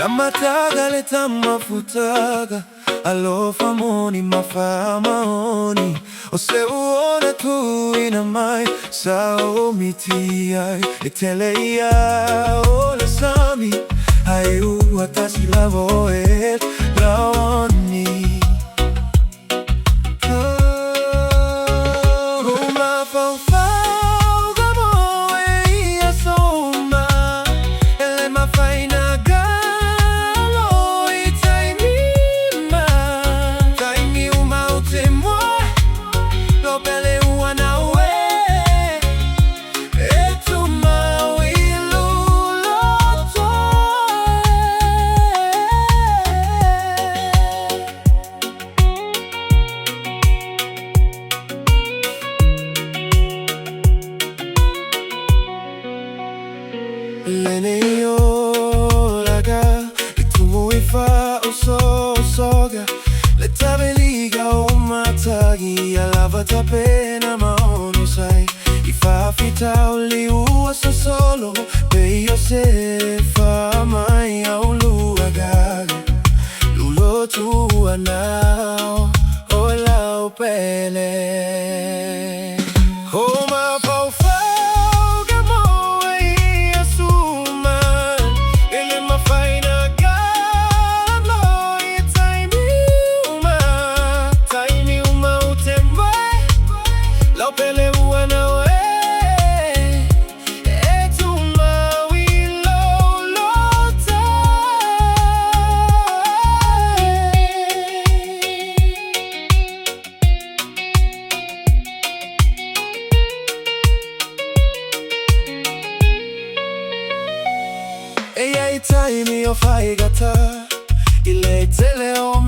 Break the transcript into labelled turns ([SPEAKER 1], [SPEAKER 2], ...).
[SPEAKER 1] Amataga le tamafutaga, alofa moni ma faamaoni, o se ua tuuina mai, sa ou miti ai, e tele ia o le sami, ai ua tasi lava oe laoni. O mafaufau ga moe i aso uma, e le mafai na galo i taimi uma. Taimi uma ou te moe, lau pele ua naue, e tumau i lou loto e. Lenei olaga e tumu i faaosoosoga, le taveliga o matagi ia lava tapena ma onosai, i faafitauli ua sosolo, pei o se faamai auluagaga, lou loto ua nao oe lau pele. O mafaufau ga moe i aso uma, e le mafai na galo i taimi uma. Taimi uma ou te moe, lau pele ua naue, e tumau i lou loto e. E i ai taimi o faigata, i le tele o